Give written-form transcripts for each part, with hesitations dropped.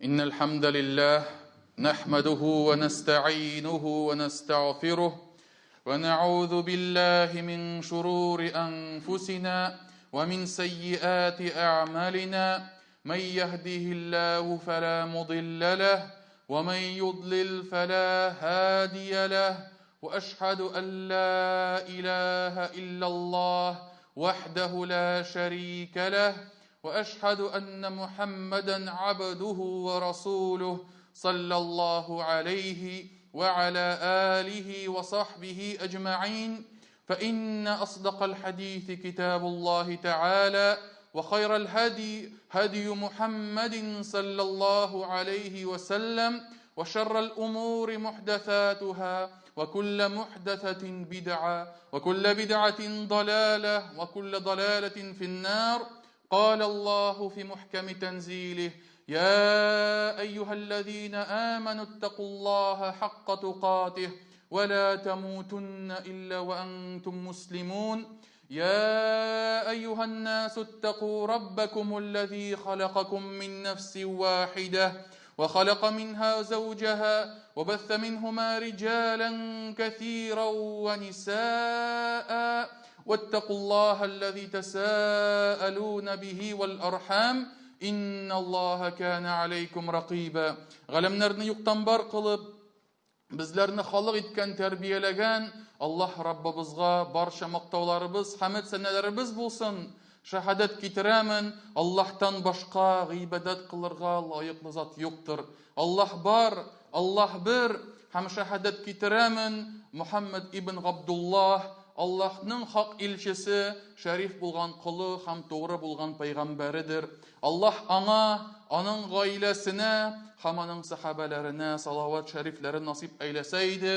إن الحمد لله نحمده ونستعينه ونستغفره ونعوذ بالله من شرور أنفسنا ومن سيئات أعمالنا من يهده الله فلا مضل له ومن يضلل فلا هادي له وأشهد أن لا إله إلا الله وحده لا شريك له وأشهد أن محمدا عبده ورسوله صلى الله عليه وعلى آله وصحبه أجمعين فإن أصدق الحديث كتاب الله تعالى وخير الهدي هدي محمد صلى الله عليه وسلم وشر الأمور محدثاتها وكل محدثة بدعة وكل بدعة ضلالة وكل ضلالة في النار قال الله في محكم تنزيله يا أيها الذين آمنوا اتقوا الله حق تقاته ولا تموتن إلا وأنتم مسلمون يا أيها الناس اتقوا ربكم الذي خلقكم من نفس واحدة وخلق منها زوجها وبث منهما رجالا كثيرا ونساء واتقوا الله الذي تساءلون به والأرحام إن الله كان عليكم رقيبا Галәмнәрне юктан бар кылып, безләрне халык иткән, тәрбияләгән Аллаһ Раббыбызга барча мактауларыбыз, хәмд сәнәләребез булсын. Шәһадәт китерәмен, Аллаһтан башка гыйбадәт кылырга лаеклы зат юктыр. Аллаһ бар, Аллаһ бер, һәм шәһадәт китерәмен, Мухаммад ибн Габдуллаһ, Аллаһның хак илчесе, шәриф булган колы һәм тугры булган пәйгамбәредер. Аллаһ аңа, аның гаиләсенә һәм аның сәхабәләренә салават шәрифләрен насыйп әйләсә иде.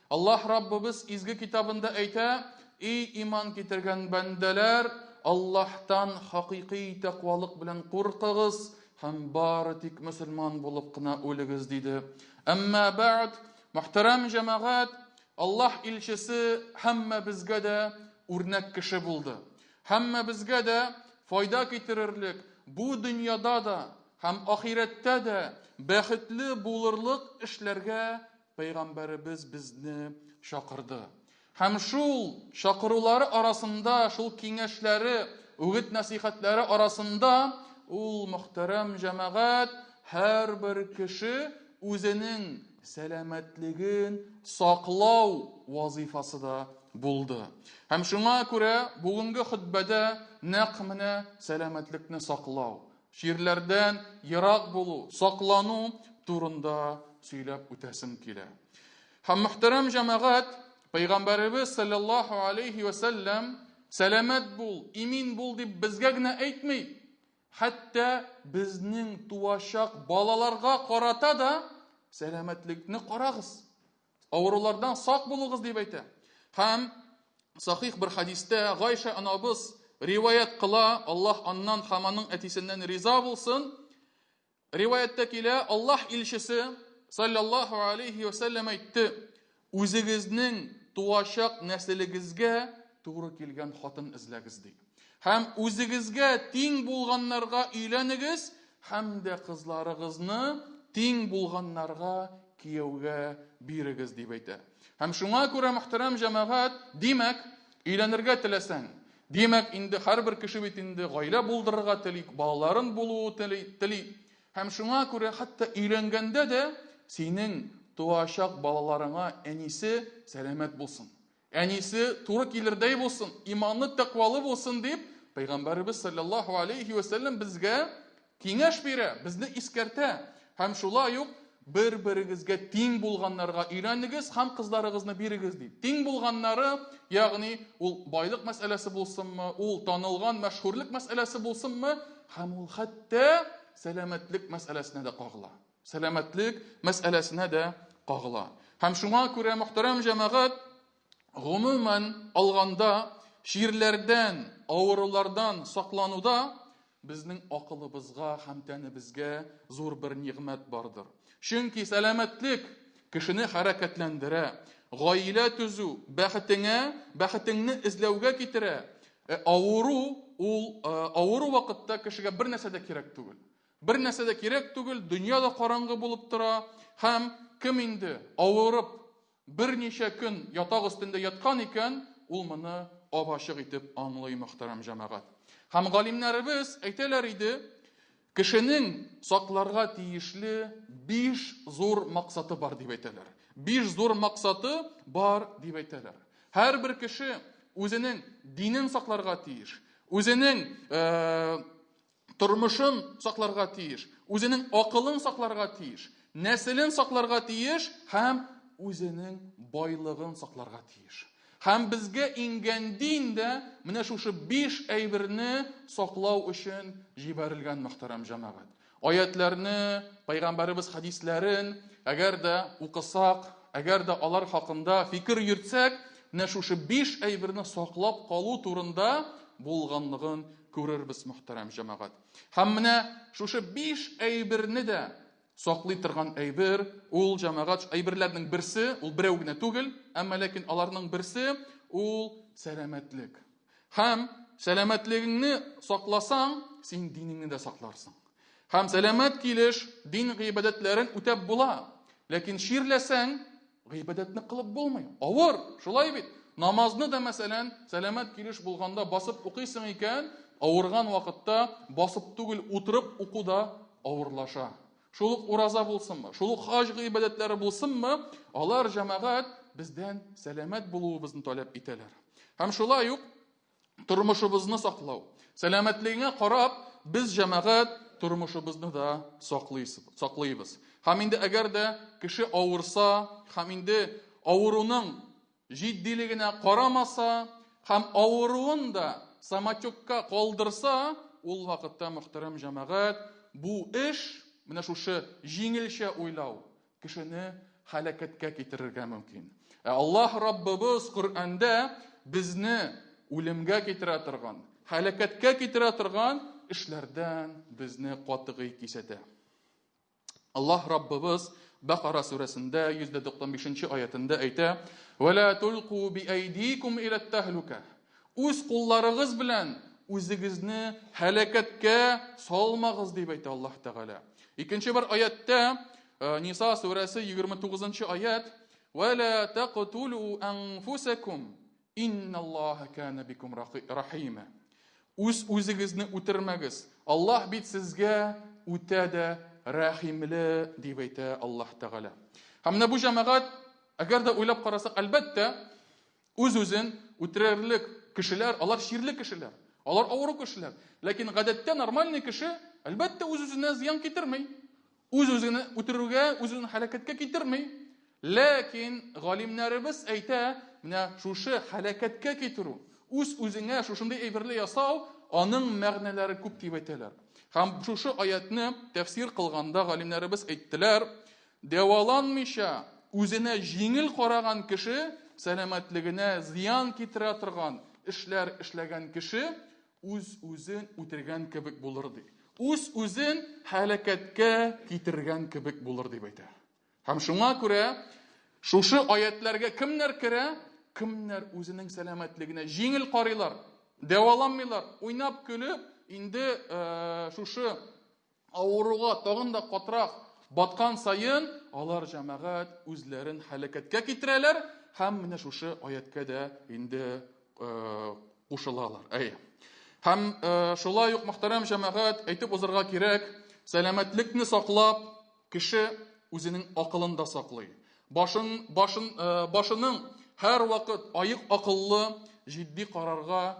Аллаһ Раббыбыз изге китабында әйтә, Ий иман китергән бәндәләр, Аллаһтан хакыйкый тәкъвалык белән куркыгыз һәм бары тик мөселман булып кына үлегез, диде. Әмма бәгъд, мөхтәрәм җәмәгать, Аллаһ илчесе һәммәбезгә дә үрнәк кеше булды. Һәммәбезгә дә файда китерерлек, бу дөньяда да һәм ахирәттә дә бәхетле булырлык эшләргә Пәйгамбәребез безне чакырды. Һәм шул чакырулары арасында, шул киңәшләре, үгет-нәсыйхәтләре арасында ул мөхтәрәм җәмәгать, һәрбер кеше үзенең сәламәтлеген саклау вазыйфасы да булды. Һәм шуңа күрә бүгенге хөтбәдә нәкъ менә сәламәтлекне саклау, чирләрдән ерак булу, саклану турында сөйләп үтәсем килә. Һәм мөхтәрәм җәмәгать, Пәйгамбәребез саллаллаһу алейхи ва сәлләм сәламәт бул, имин бул дип безгә генә әйтми. Хәтта безнең туачак балаларга карата да сәламәтлекне карагыз. Авырулардан сак булыгыз дип әйтә. Һәм сахих бер хадистә Гайша анабыз риваять кыла, Аллаһ аннан һәм аның әтисеннән риза булсын. Риваятьтә килә, Аллаһ илчесе саллаллаһу алейхи ва сәлләм әйтте: "Үзегезнең туачак нәселегезгә туры килгән хатын эзләгез" ди. Һәм үзегезгә тиң булганнарга өйләнегез, һәм дә кызларыгызны тиң булганнарга кияүгә бирегез, дип әйтә. Һәм шуңа күрә, мөхтәрәм җәмәгать, димәк, өйләнергә теләсәң, димәк, инде һәрбер кеше бит инде гаилә булдырырга тели, балаларын булуы тели, тели. Һәм шуңа күрә хәтта өйләнгәндә дә синең туачак балаларыңа әнисе сәламәт булсын. Әнисе туры килердәй булсын, иманлы, тәкъвалы булсын дип, Пәйгамбәребез саллаллаһу алейхи ва сәлләм безгә киңәш бирә, безне искәртә. Һәм шулай ук бер-берегезгә тиң булганнарга өйләнегез һәм кызларыгызны бирегез ди. Тиң булганнары, ягъни ул байлык мәсьәләсе булсынмы, ул танылган мәшһүрлек мәсьәләсе булсынмы, һәм ул хәтта сәламәтлек мәсьәләсенә дә кагыла. Сәламәтлек мәсьәләсенә дә кагыла. Һәм шуңа күрә, мөхтәрәм җәмәгать, гомумән алганда, чирләрдән, авырулардан саклануда безнең акылыбызга һәм тәнебезгә зур бер нигъмәт бардыр. Чөнки сәламәтлек кешене хәрәкәтләндерә, гаилә төзү бәхетеңә, бәхетеңне эзләүгә китерә. Ә авыру ул авыру вакытта кешегә бер нәрсә дә кирәк түгел. Бер нәрсә дә кирәк түгел, дөнья да караңгы булып тора. Һәм кем инде авырып берничә көн ятак өстендә яткан икән, ул моны ап-ачык итеп аңлый, мөхтәрәм җәмәгать. Һәм галимнәребез әйтәләр иде, кешенең сакларга тиешле биш зур максаты бар дип әйтәләр. Биш зур максаты бар дип әйтәләр. Һәрбер кеше үзенең динен сакларга тиеш, үзенең э, тормышын сакларга тиеш, үзенең акылын сакларга тиеш, нәселен сакларга тиеш һәм үзенең байлыгын сакларга тиеш. Һәм безгә иңгән дин дә менә шушы биш әйберне саклау өчен җибәрелгән, мөхтәрәм җәмәгать. Аятләрне, пәйгамбәребез хәдисләрен әгәр дә укысак, әгәр дә алар хакында фикер йөртсәк, менә шушы биш әйберне саклап калу турында булганлыгын күрербез, мөхтәрәм җәмәгать. Һәм менә шушы биш әйберне дә саклый торган әйбер, ул җәмәгать әйберләрнең берсе, ул берәү генә түгел, әмма ләкин аларның берсе ул сәламәтлек. Һәм сәламәтлегеңне сакласаң, син динеңне дә сакларсың. Һәм сәламәт килеш дин гыйбадәтләрен үтәп була. Ләкин чирләсәң, гыйбадәтне кылып булмый. Авыр, шулай бит. Намазны да, мәсәлән, сәламәт килеш булганда басып укыйсың икән, авырган вакытта басып түгел, утырып уку да авырлаша. Шул ук ураза булсынмы, шул ук хаҗ гыйбадәтләре булсынмы, алар җәмәгать бездән сәламәт булуыбызны таләп итәләр. Һәм шулай ук тормышыбызны саклау. Сәламәтлегеңә карап, без җәмәгать тормышыбызны да саклыйбыз. Һәм инде әгәр дә кеше авырса, һәм инде авыруның җитдилегенә карамаса, һәм авыруын да самотекка калдырса, ул вакытта, мөхтәрәм җәмәгать, бу эш, менә шушы җиңелчә уйлау, кешене һәлакәткә китерергә мөмкин. Ә Аллаһ Раббыбыз Коръәндә безне үлемгә китерә торган, һәлакәткә китерә торган эшләрдән безне катгый кисәтә. Аллаһ Раббыбыз Бакара сүрәсендә 195 нче аятында әйтә: "Ва ла тулку би айдикум иля тахлука". Үз кулларыгыз белән үзегезне һәлакәткә салмагыз дип әйтә Аллаһ Тәгалә. Икенче бер аяттә э, Ниса сүрәсе 29 нчы аят: "Ва ла тaqtulu анфусакум Инналлаһа кана бикум рахима. Үз үзегезне үтермәгез. Аллаһ бит сезгә үтә дә рәхимле, дип әйтә Аллаһ Тәгалә. Һәм менә бу җәмәгать, әгәр дә уйлап карасак, әлбәттә, үз-үзен үтерерлек кешеләр, алар чирле кешеләр, алар авыру кешеләр. Ләкин гадәттә нормальный кеше, әлбәттә, үз-үзенә зыян китерми. Үз-үзен үтерүгә, үз-үзен һәлакәткә китерми. Ләкин галимнәребез әйтә, менә шушы һәлакәткә китерү, үз-үзеңә шушындый әйберле ясау, аның мәгънәләре күп дип әйтәләр. Һәм шушы аятны тәфсир кылганда галимнәребез әйттеләр, дәваланмыйча үзенә җиңел караган кеше, сәламәтлегенә зыян китерә торган эшләр эшләгән кеше үз-үзен үтергән кебек булыр ди. Үз-үзен һәлакәткә китергән кебек булыр дип әйтә. Һәм шуңа күрә шушы аятләргә кемнәр керә? Кемнәр үзенең сәламәтлегенә җиңел карыйлар, дәваланмыйлар, уйнап көлеп, инде э, шушы Авыруга тагын да катырак баткан саен, алар җәмәгать үзләрен һәлакәткә китерәләр һәм менә шушы аяткә дә инде кушылалар. Әйе. Һәм шулай ук мөхтәрәм җәмәгать әйтеп узарга кирәк, сәламәтлекне саклап, кеше үзенең акылын да саклый. Башын, башын, башының һәрвакыт аек акыллы, җитди карарга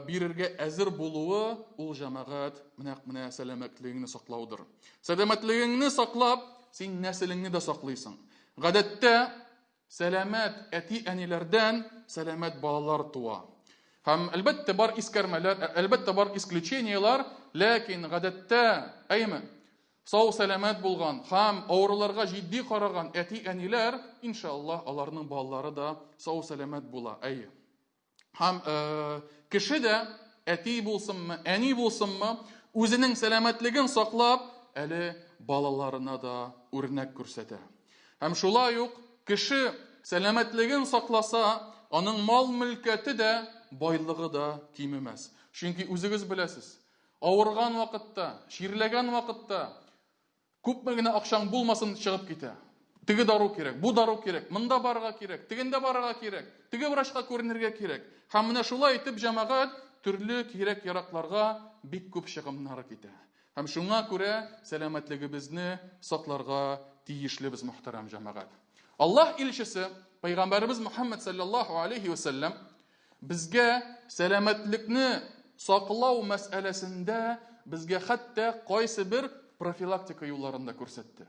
бирергә әзер булуы ул җәмәгать нәкъ менә сәламәтлегеңне саклаудыр. Сәламәтлегеңне саклап, син нәселеңне дә саклыйсың. Гадәттә сәламәт әти-әниләрдән сәламәт балалар туа. Һәм әлбәттә бар искәрмәләр, әлбәттә бар исключениелар, ләкин гадәттә, әйме, сау сәламәт булган һәм авыруларга җитди караган әти-әниләр, иншаллаһ, аларның балалары да сау сәламәт була. Әйе. Һәм э, кеше дә әти булсынмы, әни булсынмы, үзенең сәламәтлеген саклап, әле балаларына да үрнәк күрсәтә. Һәм шулай ук кеше сәламәтлеген сакласа, аның мал-мөлкәте дә, байлыгы да кимемәс. Чөнки үзегез беләсез, Авырган вакытта, чирләгән вакытта күпме генә акчаң булмасын чыгып китә. Теге дару кирәк, бу дару кирәк, монда барырга кирәк, тегендә барырга кирәк, теге врачка күренергә кирәк. Һәм менә шулай итеп җәмәгать төрле кирәк-яракларга бик күп чыгымнар китә. Һәм шуңа күрә сәламәтлегебезне сакларга тиешлебез, мөхтәрәм җәмәгать. Аллаһ илчесе, пәйгамбәребез Мухаммад саллаллаһу алейхи ва сәлләм безгә сәламәтлекне саклау мәсьәләсендә безгә хәтта кайсы бер профилактика юлларын да күрсәтте.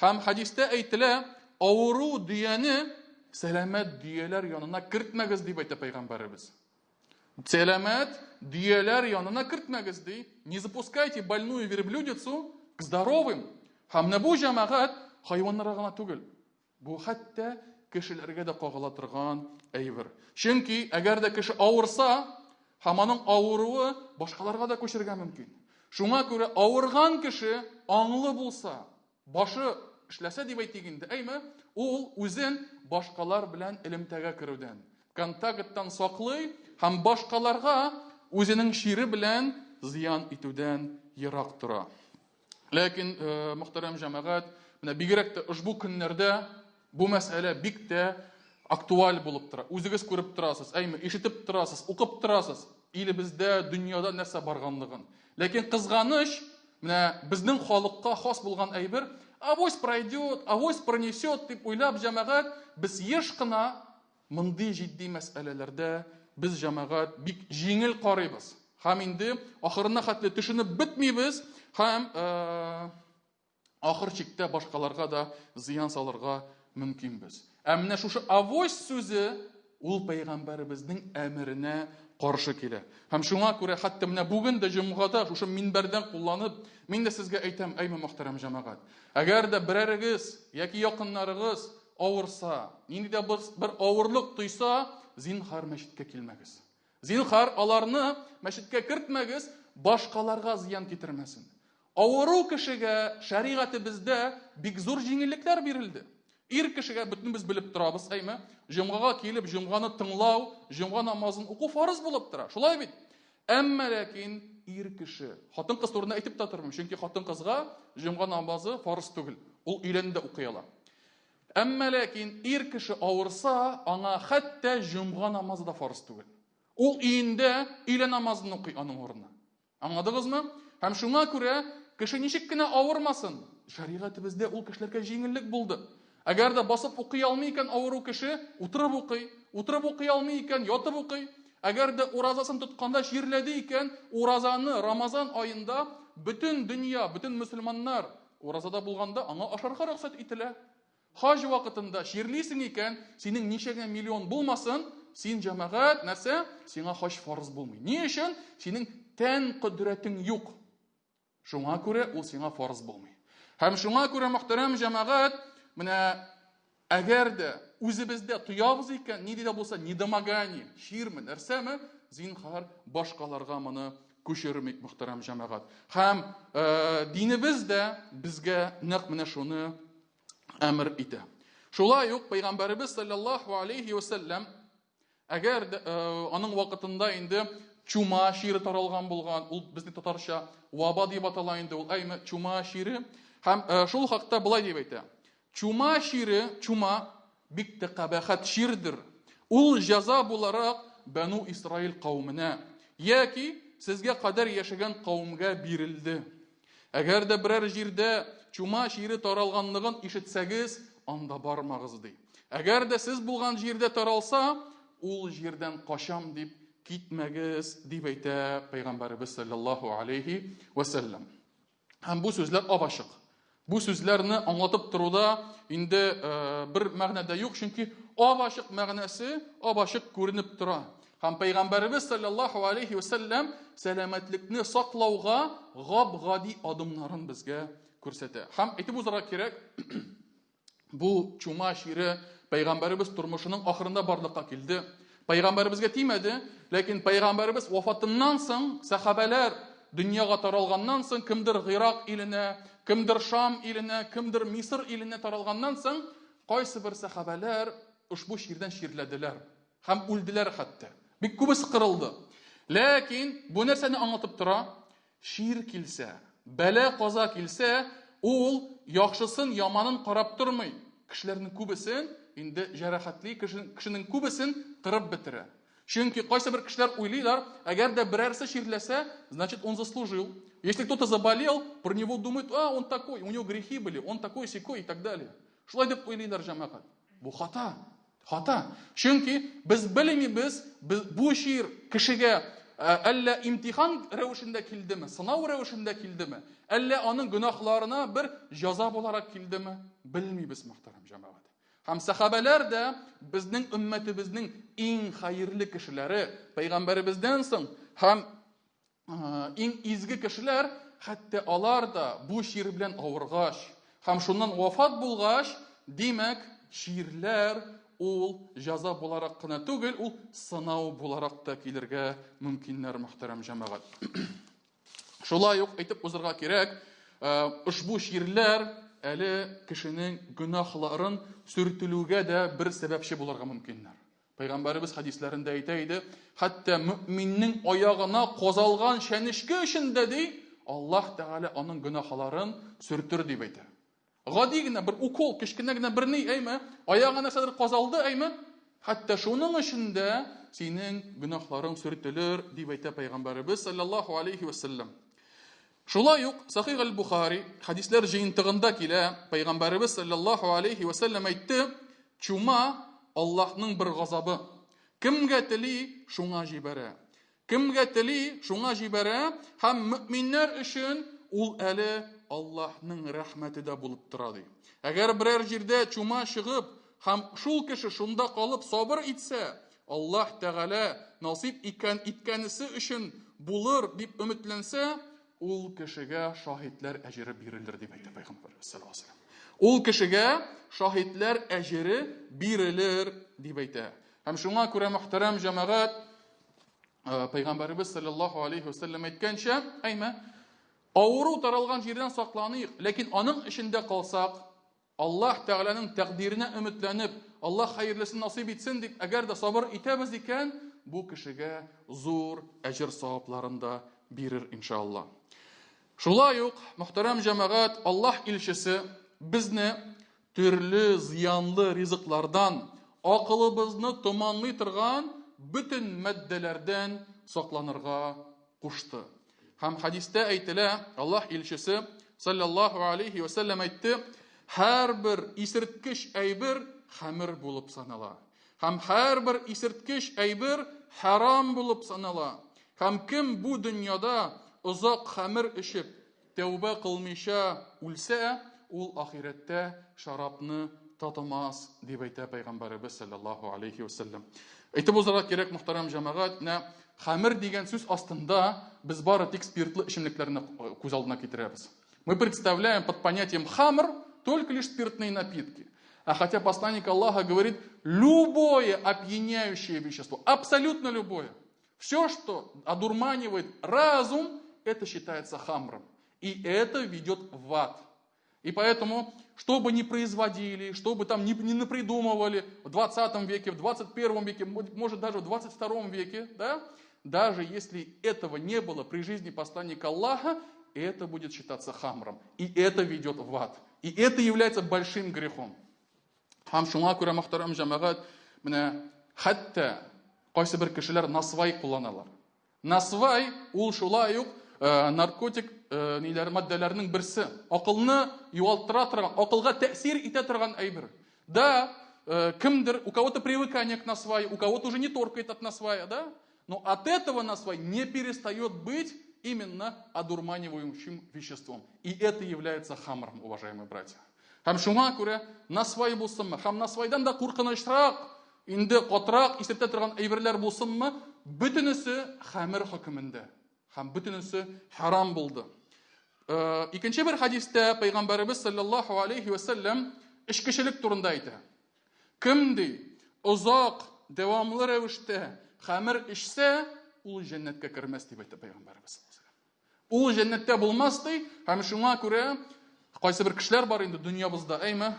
Һәм хәдистә әйтелә, авыру дөяне сәламәт дөяләр янына кертмәгез дип әйтә пәйгамбәребез. Сәламәт дөяләр янына кертмәгез, ди. Не запускайте больную верблюдицу к здоровым. Һәм менә бу җәмәгать хайваннарга гына түгел. Бу хәтта кешеләргә дә кагыла торган әйбер. Чөнки әгәр дә кеше авырса, һәм аның авыруы башкаларга да күчергә мөмкин. Шуңа күрә авырган кеше аңлы булса, Башы эшләсә дип әйтик инде, әйме, ул үзен башкалар белән элемтәгә керүдән, контакттан саклый һәм башкаларга үзенең чире белән зыян итүдән ерак тора. Ләкин, э, мөхтәрәм җәмәгать, менә бигрәк тә ошбу көннәрдә бу мәсьәлә бик тә актуаль булып тора. Үзегез күреп торасыз, әйме, ишетеп торасыз, укып торасыз, илебездә, дөньяда нәрсә барганлыгын. Ләкин кызганыч, менә безнең халыкка хас булган әйбер, авось пройдет, авось пронесет дип уйлап җәмәгать, без еш кына мондый җитди мәсьәләләрдә без җәмәгать бик җиңел карыйбыз. Һәм инде ахырына хәтле төшенеп бетмибез һәм э, ахыр чиктә башкаларга да зыян салырга мөмкинбез. Ә менә шушы авось сүзе ул пәйгамбәребезнең әмеренә каршы килә. Һәм шуңа күрә хәтта менә бүген дә җомгада шушы минбәрдән кулланып, мин дә сезгә әйтәм, әй мөхтәрәм җәмәгать. Әгәр дә берәрегез яки якыннарыгыз авырса, нинди дә бер авырлык тойса, зинһар мәчеткә килмәгез. Зинһар аларны мәчеткә кертмәгез, башкаларга зыян китермәсен. Авыру кешегә шәригатебездә бик зур җиңеллекләр бирелде. Ир кешегә бөтенебез белеп торабыз, әйме? Җомгага килеп, җомганы тыңлау, җомга намазын уку фарыз булып тора. Шулай бит? Әмма ләкин ир кеше, хатын-кыз турында әйтеп тә тормыйм, чөнки хатын-кызга җомга намазы фарыз түгел. Ул өйләнде дә укый ала. Әмма ләкин ир кеше авырса, аңа хәтта җомга намазы да фарыз түгел. Ул өендә өйлә намазын укый аның урынына. Аңладыгызмы? Һәм шуңа күрә кеше ничек кенә авырмасын, шәригатебездә ул кешеләргә җиңеллек булды. Әгәр дә басып укый алмый икән авыру кеше, утырып укый, утырып укый алмый икән, ятып укый. Әгәр дә уразасын тотканда чирләде икән, уразаны Рамазан аенда бөтен дөнья, бөтен мөселманнар уразада булганда аңа ашарга рөхсәт ителә. Хаҗ вакытында чирлисең икән, синең ничә генә миллион булмасын, син җәмәгать, нәрсә? Сиңа хаҗ фарыз булмый. Ни өчен? Синең тән кодрәтең юк. Шуңа күрә ул сиңа фарыз булмый. Һәм шуңа күрә, мөхтәрәм җәмәгать, менә әгәр дә үзебездә тоябыз икән, нинди дә булса недомогание, чирме, нәрсәме, зинһар башкаларга моны күчермик, мөхтәрәм җәмәгать. Һәм э, динебез дә безгә нәкъ менә шуны әмер итә. Шулай ук пәйгамбәребез саллаллаһу алейхи ва сәлләм әгәр дә, э, аның вакытында инде чума чире таралган булган, ул безнең татарча ваба дип атала инде ул, әйме, чума чире. Һәм э, шул хакта болай дип әйтә. Чума чире, чума бик тә кабахәт чирдер. Ул җәза буларак Бәну Исраил кавеменә яки сезгә кадәр яшәгән кавемгә бирелде. Әгәр дә берәр җирдә чума чире таралганлыгын ишетсәгез, анда бармагыз, ди. Әгәр дә сез булган җирдә таралса, ул җирдән качам дип китмәгез, дип әйтә пәйгамбәребез саллаллаһу алейхи ва сәлләм. Һәм бу сүзләр ап-ачык. Бу сүзләрне аңлатып торуда инде э, бер мәгънә дә юк, чөнки ап-ачык мәгънәсе ап-ачык күренеп тора. Һәм пәйгамбәребез саллаллаһу алейхи ва сәлләм сәламәтлекне саклауга гап-гади адымнарын безгә күрсәтә. Һәм әйтеп узарга кирәк, бу чума чире пәйгамбәребез тормышының ахырында барлыкка килде. Пәйгамбәребезгә тимәде, ләкин пәйгамбәребез вафатыннан соң сәхабәләр дөньяга таралганнан соң кемдер Гыйрак иленә, кемдер Шам иленә, кемдер Мисыр иленә таралганнан соң кайсы бер сәхабәләр ошбу чирдән чирләделәр һәм үлделәр хәтта. Бик күбесе кырылды. Ләкин бу нәрсәне аңлатып тора? Чир килсә, бәла-каза килсә, ул яхшысын, яманын карап тормый. Кешеләрнең күбесен инде җәрәхәтли, кешенең күбесен кырып бетерә. Чөнки кайсы бер кешеләр уйлыйлар, әгәр дә берәрсе чирләсә, значит, он заслужил. Если кто-то заболел, про него думают, а, он такой, у него грехи были, он такой, сякой и так далее. Шулай дип уйлыйлар җәмәгать. Бу хата. Хата. Чөнки без белмибез, без бу чир кешегә әллә имтихан рәвешендә килдеме, сынау рәвешендә килдеме, әллә аның гөнаһларына бер җаза буларак килдеме, белмибез, мөхтәрәм җәмәгать. Һәм сәхабәләр дә безнең өммәтебезнең иң хәерле кешеләре, пәйгамбәребездән соң һәм иң изге кешеләр, хәтта алар да бу чир белән авыргач һәм шуннан вафат булгач, димәк, чирләр ул җәза буларак кына түгел, ул сынау буларак та килергә мөмкиннәр, мөхтәрәм җәмәгать. Шулай ук әйтеп узырга кирәк, ошбу чирләр әле кешенең гөнаһларын сөртелүгә дә бер сәбәпче булырга мөмкиннәр. Пәйгамбәребез хәдисләрендә әйтә иде, хәтта мөминнең аягына казалган чәнечке өчен дә ди, Аллаһ Тәгалә аның гөнаһларын сөртер дип әйтә. Гади генә бер укол, кечкенә генә бер ни, әйме, аягына нәрсәдер казалды, әйме, хәтта шуның өчен дә синең гөнаһларың сөртелер дип әйтә пәйгамбәребез саллаллаһу алейхи ва саллям. Шулай ук Сахих аль-Бухари хәдисләр җыентыгында килә, пәйгамбәребез саллаллаһу алейхи ва саллям әйтте, чума Аллаһның бер газабы. Кемгә тели, шуңа җибәрә. Кемгә тели, шуңа җибәрә һәм мөминнәр өчен ул әле Аллаһның рәхмәте дә булып тора ди. Әгәр берәр җирдә чума чыгып һәм шул кеше шунда калып сабыр итсә, Аллаһ Тәгалә насыйп икән иткәнесе өчен булыр дип өметләнсә, ул кешегә шаһитләр әҗере бирелер дип әйтә Пәйгамбәребез саллаллаһу алейһи Ул кешегә шаһитләр әҗере бирелер дип әйтә. Һәм шуңа күрә мөхтәрәм җәмәгать Пәйгамбәребез саллаллаһу алейһи вәсәлләм әйткәнчә, әйме, авыру таралган җирдән сакланыйк, ләкин аның эчендә калсак, Аллаһ Тәгаләнең тәкъдиренә өметләнеп, Аллаһ хәерлесен насыйп итсен дип, әгәр дә сабыр итәбез икән, бу кешегә зур әҗер-савапларын да бирер, иншалла. Шулай ук, мөхтәрәм җәмәгать, Аллаһ илчесе безне төрле зыянлы ризыклардан, акылыбызны томанлый торган бөтен матдәләрдән сакланырга кушты. Һәм хәдистә әйтелә, Аллаһ илчесе саллаллаһу алейхи ва сәлләм әйтте, һәрбер исерткеч әйбер хәмер булып санала. Һәм һәрбер исерткеч әйбер харам булып санала. Һәм кем бу дөньяда озак хәмер эчеп, тәүбә кылмыйча үлсә, ул ахирәттә шарапны татымас, дип әйтә Пәйгамбәребез саллаллаһу алейхи ва сәлләм. Әйтеп узарга кирәк, мөхтәрәм җәмәгать, менә хәмер дигән сүз астында без бары тик спиртлы эчемлекләрне күз алдына китерәбез. Мы представляем под понятием хамр только лишь спиртные напитки. А хотя посланник Аллаха говорит, любое опьяняющее вещество, абсолютно любое, все, что одурманивает разум, это считается хамром. И это ведет в ад. И поэтому, что бы ни производили, что бы там ни, ни напридумывали в 20 веке, в 21 веке, может даже в 22 веке, да, даже если этого не было при жизни посланника Аллаха, это будет считаться хамром. И это ведет в ад. И это является большим грехом. Һәм шуңа күрә, мөхтәрәм җәмәгать, менә хәтта кайсы бер кешеләр насвай кулланалар. Насвай ул шулай ук э, наркотик э, ниләр матдәләрнең берсе. Акылны югалтыра торган, акылга тәэсир итә торган әйбер. Да, э, кемдер, у кого-то привыкание к насваю, у кого-то уже не торкает от насвая, да? Но от этого насвай не перестает быть именно одурманивающим веществом. И это является хамром, уважаемые братья. Һәм шуңа күрә насвай булсынмы, һәм насвайдан да куркынычрак, инде катырак исертә торган әйберләр булсынмы, бөтенесе хәмер хөкемендә. Һәм бөтенесе харам булды. Э, икенче бер хәдистә пәйгамбәребез саллаллаһу алейхи ва сәлләм эчкечелек турында әйтә. Кем ди, озак, дәвамлы рәвештә хәмер эчсә, ул җәннәткә кермәс дип әйтә пәйгамбәребез. Ул җәннәттә булмас ди, һәм шуңа күрә кайсы бер кешеләр бар инде дөньябызда, әйме,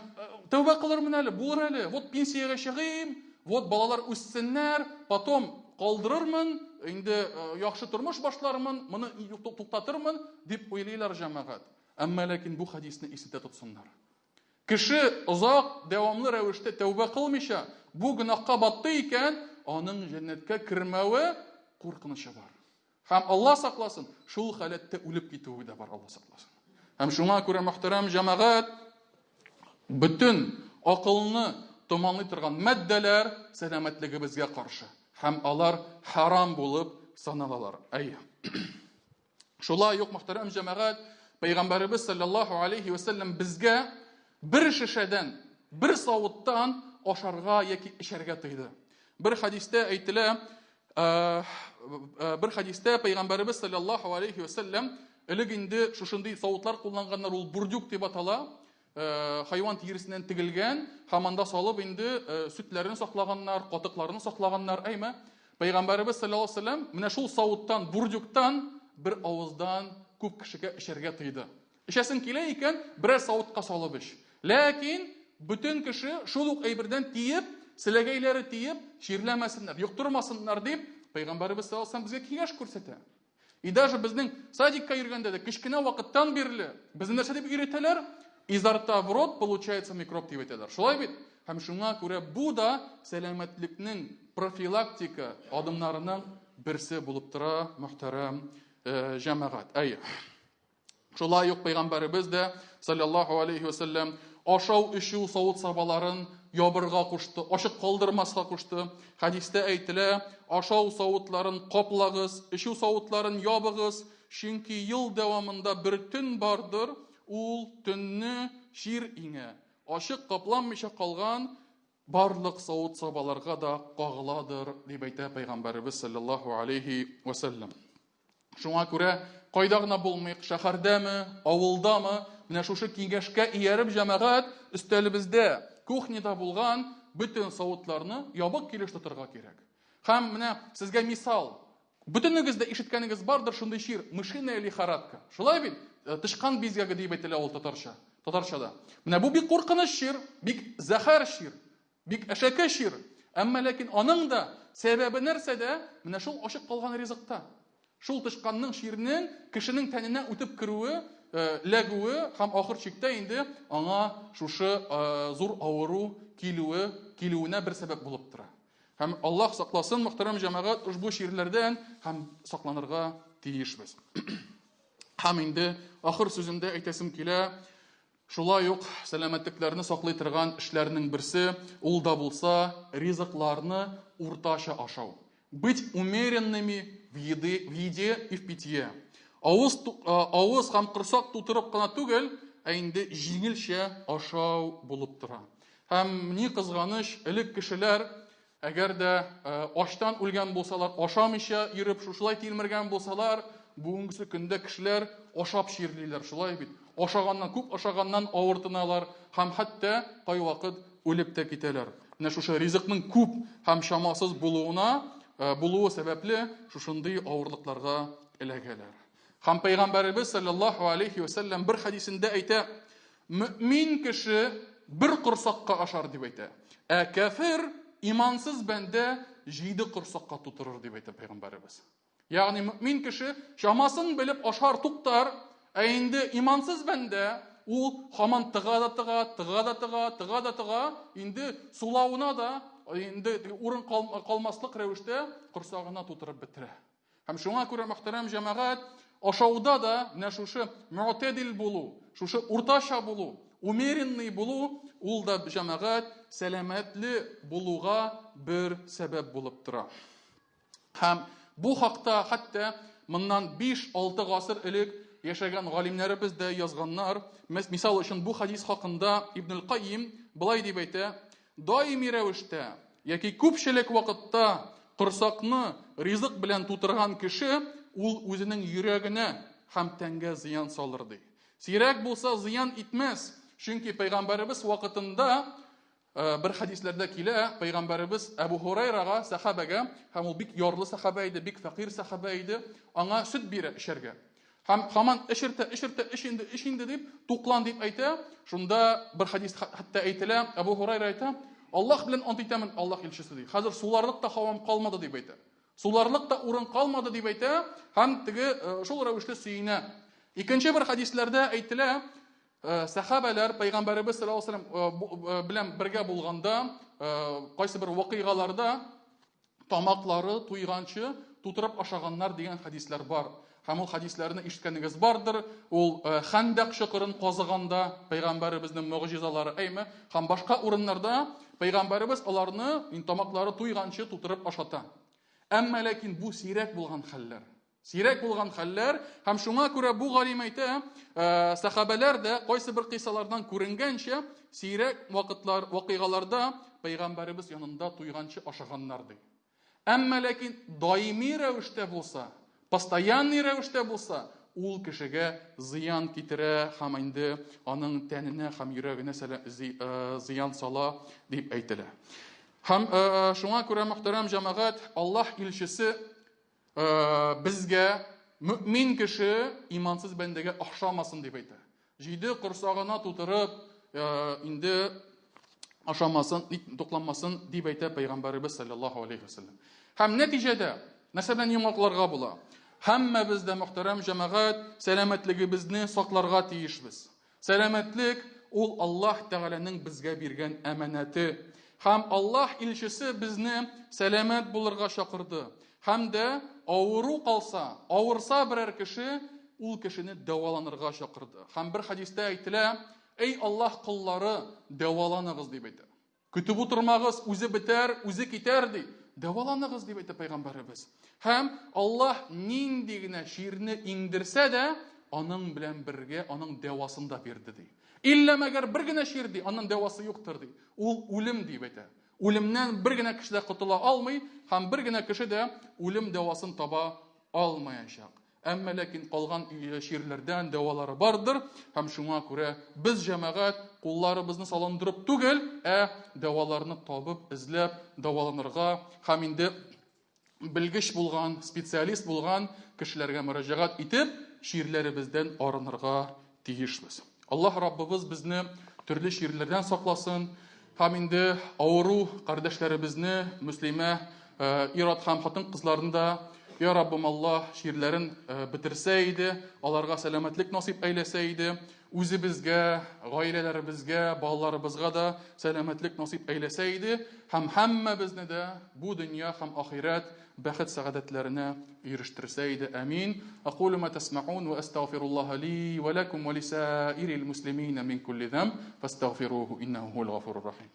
тәүбә кылырмын әле, булыр әле, вот пенсиягә чыгыйм, вот балалар үссеннәр, потом калдырырмын, инде яхшы тормыш башлармын, моны туктатырмын, дип уйлыйлар җәмәгать. Әмма ләкин бу хәдисне исендә тотсыннар. Кеше озак дәвамлы рәвештә тәүбә кылмыйча, бу гөнаһка батты икән, аның җәннәткә кермәве куркынычы бар. Һәм Алла сакласын, шул халәттә үлеп китүе дә бар, Алла сакласын. Һәм шуңа күрә мөхтәрәм җәмәгать бөтен акылны томанлый торган матдәләр сәламәтлегебезгә каршы һәм алар харам булып саналалар. Әйе. Шулай ук мөхтәрәм җәмәгать, Пәйгамбәребез саллаллаһу алейхи ва сәлләм безгә бер шешәдән, бер савыттан ашарга яки эчәргә тыйды. Бер хәдистә әйтелә, бер хәдистә Пәйгамбәребез саллаллаһу алейхи ва сәлләм элек инде шушындый савытлар кулланганнар, ул бурдюк дип атала, хайван тиресеннән тегелгән һәм анда салып инде сөтләрен саклаганнар, катыкларын саклаганнар, әйме? Пәйгамбәребез саллаллаһу алейһи вәсәлләм менә шул савыттан, бурдюктан бер авыздан күп кешегә эчәргә тыйды. Эчәсең килә икән, берәр савытка салып эч. Ләкин бөтен кеше шул ук әйбердән тиеп, селәгәйләре тиеп, чирләмәсеннәр, йоктырмасыннар дип, Пәйгамбәребез саллаллаһу алейһи вәсәлләм безгә киңәш күрсәтә. И даже безнең садикка йөргәндә дә кечкенә вакыттан бирле безне нәрсә дип өйрәтәләр? Изо рта в рот получается микроб дип әйтәләр. Шулай бит? Һәм шуңа күрә бу да сәламәтлекнең профилактика адымнарының берсе булып тора, мөхтәрәм э, җәмәгать. Әйе. Шулай ук пәйгамбәребез дә саллаллаһу алейхи вәсәлләм ашау-эчү савыт-сабаларын ябырга кушты, ачык калдырмаска кушты. Хәдистә әйтелә, ашау савытларын каплагыз, эчү савытларын ябыгыз, чөнки ел дәвамында бер төн бардыр, ул төнне чир иңә. Ачык капланмыйча калган барлык савыт-сабаларга да кагыладыр, дип әйтә пәйгамбәребез саллаллаһу алейхи вәсәлләм. Шуңа күрә кайда гына булмыйк, шәһәрдәме, авылдамы, менә шушы киңәшкә ияреп җәмәгать өстәлебездә, кухняда булган бөтен савытларны ябык килеш тотарга кирәк. Һәм менә сезгә мисал. Бөтенегез дә ишеткәнегез бардыр шундый чир, мышиная лихорадка. Шулай бит? Э, тычкан бизгәге дип әйтелә ул татарча. Татарчада. Менә бу бик куркыныч чир, бик зәһәр чир. Бик әшәке чир. Әмма ләкин аның да сәбәбе нәрсәдә? Менә шул ачык калган ризыкта. Шул тычканның чирнең кешенең тәненә үтеп керүе, э, ләгүе һәм ахыр чиктә инде аңа шушы э, зур авыру килүе, килүенә бер сәбәп булып тора. Һәм Аллаһ сакласын, мөхтәрәм җәмәгать, ошбу чирләрдән һәм сакланырга тиешбез. Һәм инде ахыр сүземдә әйтәсем килә, Шулай ук сәламәтлекләрне саклый торган эшләрнең берсе, ул да булса ризыкларны уртача ашау. Быть умеренными в еды, в еде и в питье. Авыз, авыз һәм корсак тутырып кына түгел, ә инде җиңелчә ашау булып тора. Һәм ни кызганыч, элек кешеләр Әгәр дә ачтан үлгән булсалар, ашамыйча йөреп, шушылай тилмергән булсалар, бүгенгесе көндә кешеләр ашап чирлиләр, шулай бит. Ашаганнан, күп ашаганнан авыртыналар һәм хәтта кайвакыт үлеп тә китәләр. Менә шушы ризыкның күп һәм чамасыз булуына, булуы сәбәпле шушындый авырлыкларга эләгәләр. Һәм пәйгамбәребез саллаллаһу алейхи ва сәлләм бер хәдисендә әйтә, мөмин кеше бер корсакка ашар дип әйтә. Ә кәфер, имансыз бәндә җиде корсакка тутырыр дип әйтә пәйгамбәребез. Ягъни мөмин кеше чамасын белеп ашар, туктар, ә инде имансыз бәндә ул хаман тыга да тыга, тыга да тыга, тыга да тыга, инде сулавына да инде урын калмаслык рәвештә корсагына тутырып бетерә. Һәм шуңа күрә, мөхтәрәм җәмәгать, ашауда да менә шушы мөтәдил булу, шушы уртача булу, умеренный булу, ул да җәмәгать сәламәтле булуга бер сәбәп булып тора. Һәм бу хакта хәтта моннан 5-6 гасыр элек яшәгән галимнәребез дә язганнар. Мисал өчен бу хадис хакында Ибнул Кайим былай дип әйтә: Даими рәвештә яки күпчелек вакытта корсакны ризык белән тутырган кеше ул үзенең йөрәгенә һәм тәнгә зыян салыр, ди. Сирәк булса зыян итмәс, чөнки пәйгамбәребез вакытында э, бер хәдисләрдә килә, пәйгамбәребез Әбу Һурайрага, сәхабәгә, һәм ул бик ярлы сәхабә иде, бик фәкыйрь сәхабә иде, аңа сөт бирә эчәргә. Һәм һаман эчертә, эчертә, эч инде, эч инде дип, туклан дип әйтә. Шунда бер хәдис хәтта әйтелә, Әбу Һурайра әйтә, Аллаһ белән ант итәмен, Аллаһ илчесе ди. Хәзер суларлык та һавам калмады дип әйтә. Суларлык та урын калмады дип әйтә һәм теге шул рәвешле сөенә. Икенче бер хәдисләрдә әйтелә, сәхабәләр пәйгамбәребез саллаллаһу алейһи вәсәлләм белән бергә булганда, кайсы бер вакыйгаларда тамаклары туйганчы тутырып ашаганнар дигән хәдисләр бар. Һәм ул хәдисләрне ишеткәнегез бардыр. Ул Хәндәк чокырын казыганда пәйгамбәребезнең могҗизалары, әйме? Һәм башка урыннарда пәйгамбәребез аларны тамаклары туйганчы тутырып ашата. Әмма ләкин бу сирәк булган хәлләр. Сирәк булган хәлләр, һәм шуңа күрә бу галим әйтә, сәхабәләр дә кайсы бер кыйсалардан күренгәнчә, сирәк вакытлар, вакыйгаларда пәйгамбәребез янында туйганчы ашаганнар ди. Әмма ләкин даими рәвештә булса, постоянный рәвештә булса, ул кешегә зыян китерә һәм инде аның тәненә һәм йөрәгенә зыян сала дип әйтелә. Һәм шуңа күрә, мөхтәрәм җәмәгать, Аллаһ илчесе безгә мөмин кеше имансыз бәндәгә охшамасын дип әйтә. Җиде корсагына тутырып, инде ашамасын, тукланмасын дип әйтә пәйгамбәребез саллаллаһу алейхи вәсәлләм. Һәм нәтиҗәдә нәрсә белән йомгакларга була? Һәммәбез дә, мөхтәрәм җәмәгать, сәламәтлегебезне сакларга тиешбез. Сәламәтлек ул Аллаһ Тәгаләнең безгә биргән әманәте. Һәм Аллаһ илчесе безне сәламәт булырга чакырды. Һәм дә авыру калса, авырса берәр кеше, ул кешене дәваланырга чакырды. Һәм бер хәдистә әйтелә, Эй Аллаһ коллары, дәваланыгыз дип әйтә. Көтеп утырмагыз, үзе бетәр, үзе китәр, ди. Дәваланыгыз, дип әйтә пәйгамбәребез. Һәм Аллаһ нинди генә чирне иңдерсә дә, аның белән бергә аның дәвасын да бирде, ди. Иллә мәгәр бер генә чир, ди, аннан дәвасы юктыр, ди. Ул үлем, дип әйтә. Үлемнән бер генә кеше дә котыла алмый, һәм бер генә кеше дә үлем дәвасын таба алмаячак. Әмма ләкин калган чирләрдән дәвалары бардыр, һәм шуңа күрә без, җәмәгать, кулларыбызны салындырып түгел, ә дәваларны табып, эзләп, дәваланырга һәм инде белгеч булган, специалист булган кешеләргә мөрәҗәгать итеп, чирләребездән арынырга тиешбез. Аллаһ Раббыбыз безне төрле чирләрдән сакласын һәм инде авыру кардәшләребезне, мөслимә ир-ат һәм хатын-кызларны да, Я Раббым Аллаһ, чирләрен бетерсә иде, аларга сәламәтлек насыйп әйләсә иде, үзебезгә, гаиләләребезгә, балаларыбызга да сәламәтлек насыйп әйләсә иде һәм һәммәбезне дә бу дөнья һәм ахирәт бәхет-сәгадәтләренә ирештерсә иде. Амин. Акулу ма тасмаун ва астагфируллаһа ли ва лакум ва лисаирил муслимина мин кулли замб фастагфируһу иннаху хуал гафурур рахим.